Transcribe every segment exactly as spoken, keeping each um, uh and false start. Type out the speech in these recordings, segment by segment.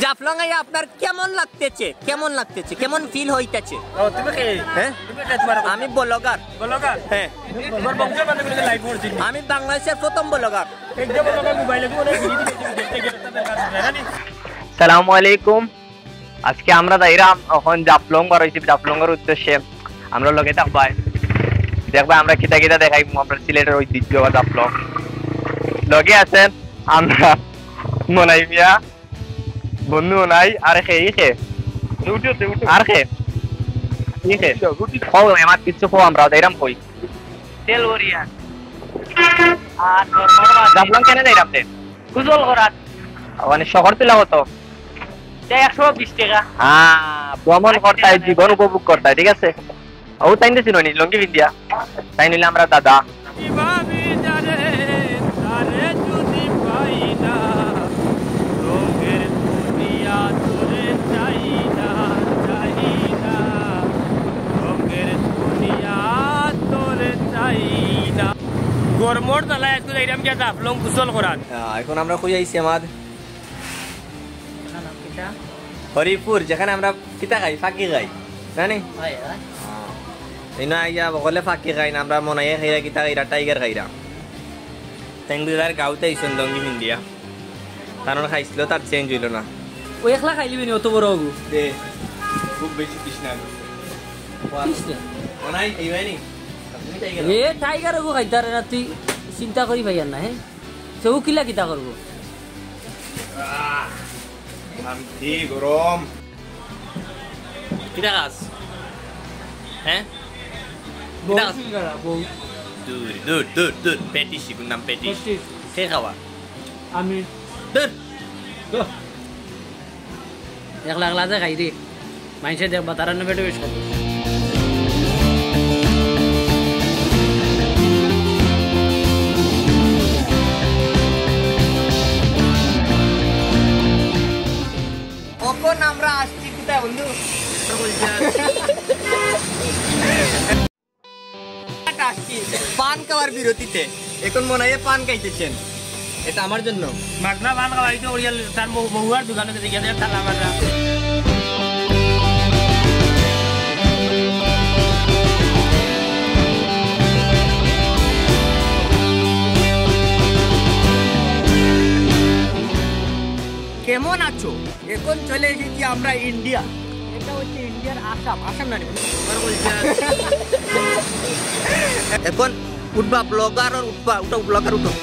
জাফলং আইয়া আপনার কেমন লাগতেছে? কেমন লাগতেছে? কেমন ফিল হইতেছে? ও, তুমি কে? হ্যাঁ? তুমি কে? তোমার আমি ব্লগার। ব্লগার? হ্যাঁ। তোমার বংশের মানুষ গুলোকে লাইভ করছি। আমি বাংলাদেশের প্রথম ব্লগার। একদম ব্লগার মোবাইলে কি ওরা ফিরিয়ে দিবে, দেখতে গেলে তাদের কাছে, জানি? সালামু আলাইকুম। আজকে আমরা যাইরাম এখন জাফলং বার হইছি, জাফলংয়ের উদ্দেশ্যে। আমরা লগে থাকবায়, দেখবায় আমরা কিতা কিতা দেখাইমু, আমরা সিলেটের ঐতিহ্য বা জাফলং। লগে আছেন আমরা মনাই মিয়া, বন্ধু নাই, আর খে, ই খে। উঠো, উঠো, উঠো। আর খে? ই খে? উঠো, উঠো। কও, আমার কিছু কও, আমরা যাইরাম কই? তেল ভরিয়া। আর তোর বড় আছে। জাফলং কেনে যাইরাম রে? গোসল করার। মানে, শহর তুলা কত? এটা একশো বিশ টাকা। হ্যাঁ, ভ্রমণ করতায়, জীবন উপভোগ করতায়, ঠিক আছে? ও তাইন দে চিনো নি, লুঙ্গি পিন্দিয়া। তাইন অইলে আমরা দাদা। কিভাবে জানে তারে যদি পাই না, রঙের দুনিয়া তোরে চাই না, চাই না, রঙের দুনিয়া তোরে চাই না। গরমর জ্বালায় আজকে যাইরাম গিয়া জাফলং গোসল করার। আহ, এখন আমরা কই আইছি আমার? হরিপুর, যেখানে আমরা কিতা খাই, ফাকি খাই, জানি? হয়, হয়। এই না আইয়া বকলে ফাকি খাই না, আমরা মনাইয়ে খাইরা, কিতা খাইরা, টাইগার খাইরা। তেঙ্গুলার গাউতে আইসন লুঙ্গি পিন্দিয়া, কারণ খাইছিল তার চেঞ্জ হইল না। ও একলা খাইলিবি নি, অত বড় হবু। দে, খুব বেশি তৃষ্ণা। তৃষ্ণা? মনাই খাইবাই নি? আপনি টাইগার। এ টাইগার হবু খাইতারে না, তুই চিন্তা করি পাইয়ার না, হ্যাঁ? সে ও কিলা কিতা করবো? আহ, শান্তি, গরম। কিতা খাস? হ্যাঁ? বউ কিতা খাস? কি করা, বউ? দূর, দূর, দূর, দূর। প্যাটিস, ইগুর নাম প্যাটিস। প্যাটিস। কে খাওয়া? আমি। দূর। দূর। একলা একলা যে খাই রে, মাইনষে দেখবা, তারা নেবে বেশ খাবো। অখন আমরা আসছি কোথায় বন্ধু? আসছি পান খাওয়ার বিরতিতে। এখন মনে হয় পান খাইতেছেন, এটা আমার জন্য। মাগনা পান খাওয়াইতে ওরিয়াল তার বউ-, বউয়ার দোকানে গেছে, গিয়ে দেখে তালা মারা। কেমন আছো? এখন চলে এসেছি আমরা ইন্ডিয়া। এটা হচ্ছে ইন্ডিয়ার আসাম, আসাম না রে, এখন উঠবা ব্লগার আর উঠবা, উঠো ব্লগার উঠো।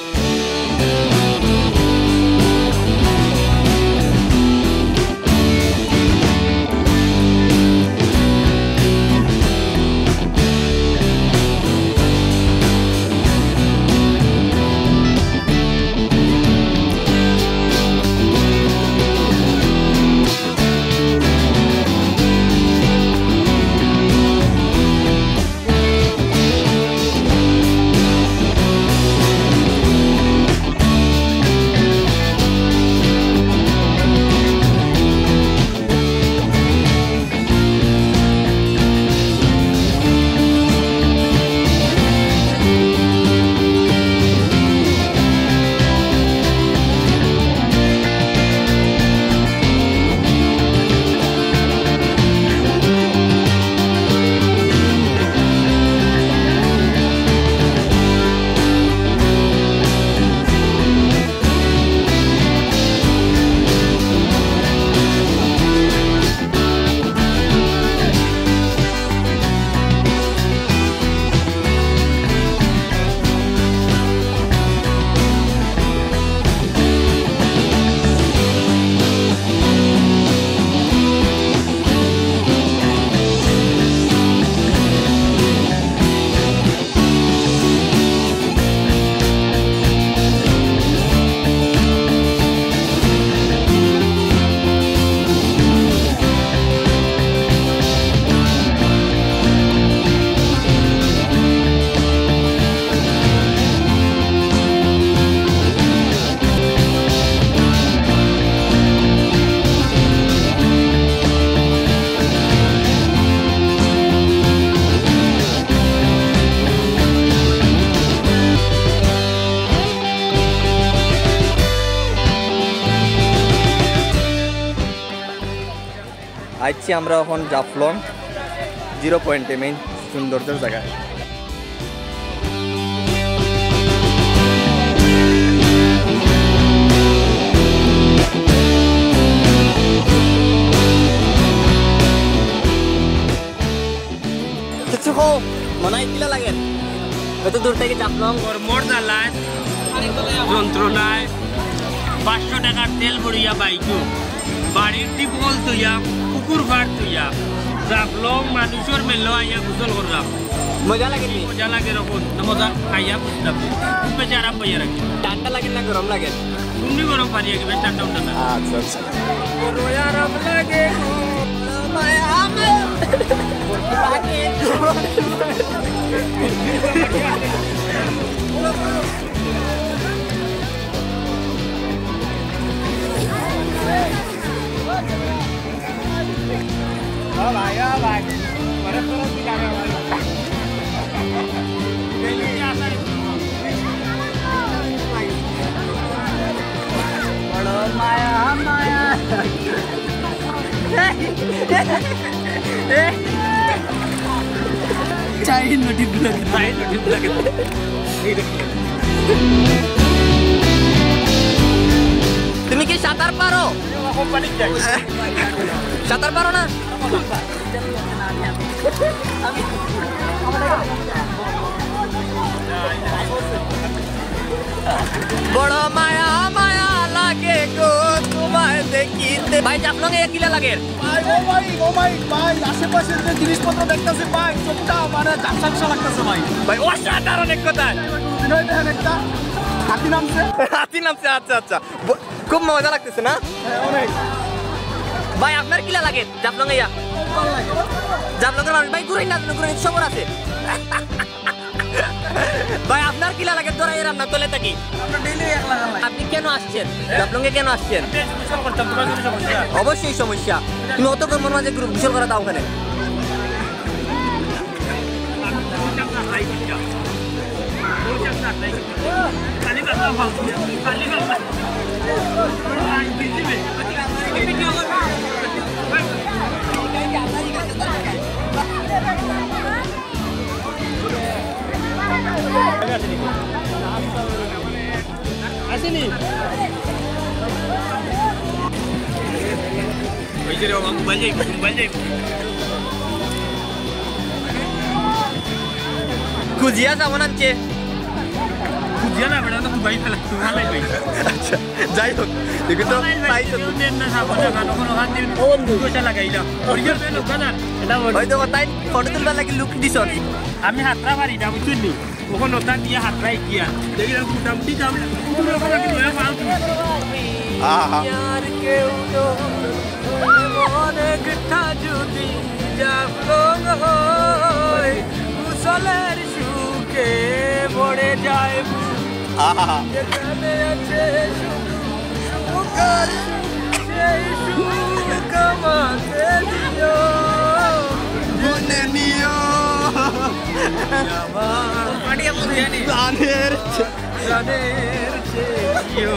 আইছি আমরা এখন জাফলং জিরো পয়েন্টে, মেইন সৌন্দর্যর জাগা। কিছু কও, মনে হয় কিলা লাগে? অত দূর থাকি জাফলং। গরমর জ্বালায়, যন্ত্রণায়, পাঁচশো টেকার তেল ভরিয়া বাইকো, বাড়ির টিপল থইয়া, পুকুর পাড় থইয়া, জাফলং মানুষর মেলো আইয়া গোসল করলাম। মজা লাগে নি? মজা লাগে রকম, না মজা খাইয়া বুঝলাম। খুব বেশি আরাম পাইয়া রাখি। ঠান্ডা লাগে না গরম লাগে? তুমি গরম পানি আগে, বেশ ঠান্ডা উঠা না। আচ্ছা, আচ্ছা। বড় মায়া মায়া। চাই নটি ব্লগ। চাই নটি ব্লগ। তুমি কি সাঁতার পারো? সাঁতার পারো না? বড় মায়া মায়া লাগে গো তোমায় দেখিতে। ভাই, জাফলং এ কিলা লাগে? ভাই, ও ভাই, ও ভাই, ভাই, আশেপাশে যে জিনিসপত্র দেখতাছি ভাই, চোখটা মানে ঝাপসা ঝাপসা লাগতেছে ভাই। ভাই, অসাধারণ এক কথা। বিনয় দেখেন একটা হাতি নামছে। হাতি নামছে, আচ্ছা, আচ্ছা। ব-, খুব মজা লাগতেছে না? হ্যাঁ, অনেক। ভাই, আপনার কিলা লাগে জাফলং আইয়া? খুব ভালো লাগে। জাফলং এর মানুষ, ভাই, ঘুরাই না, ঘুরাই, সবর আছে। ভাই, আপনার কিলা লাগে ধরাই রান্না তলে থাকি? আমরা ডেইলি এক লাগান লাগে। আপনি কেন আসছেন? জাফলং এ কেন আসছেন? আমি একটু গোসল করতাম, তোমার কোনো সমস্যা? অবশ্যই সমস্যা। তুমি অত গরমের মাঝে গ্রুপ গোসল করা দাও ওখানে। আসেনি? ওই যে রে বাবা, মোবাইল যাইব, মোবাইল যাইব। খুজিয়া সাবান আনছে। খুজিয়া না, বেটা, তো মোবাইল ফেলা, মোবাইল ভাই। আচ্ছা, যাই হোক, দেখি তো মোবাইল ভাই, প্রাইস কেউ দেন না সাবান, এখন ওখান দিয়ে ও বন্ধু। পয়সা লাগাইলাম। ওই যে লোক না, এটা বল। ওই দেখো, তাই ফটো তুলবার লাগি লুক দিছস। আমি হাতরা পারি না, বুঝছস নি? ওখানে ওটা দিয়ে হাতরাই গিয়া। দেখি, মোটামুটি দাম। আহা। আর কেউ তো অনেকটা যদি জাফলং হয়, গোসলের সুখে ভরে যায় বুক। আহা। যেখানে আছে শুধু সুখ আর সুখ, সেই সুখ আমাকে দিও। মনে নিও। আমার প্রাণের প্রাণের চেয়ে প্রিয়।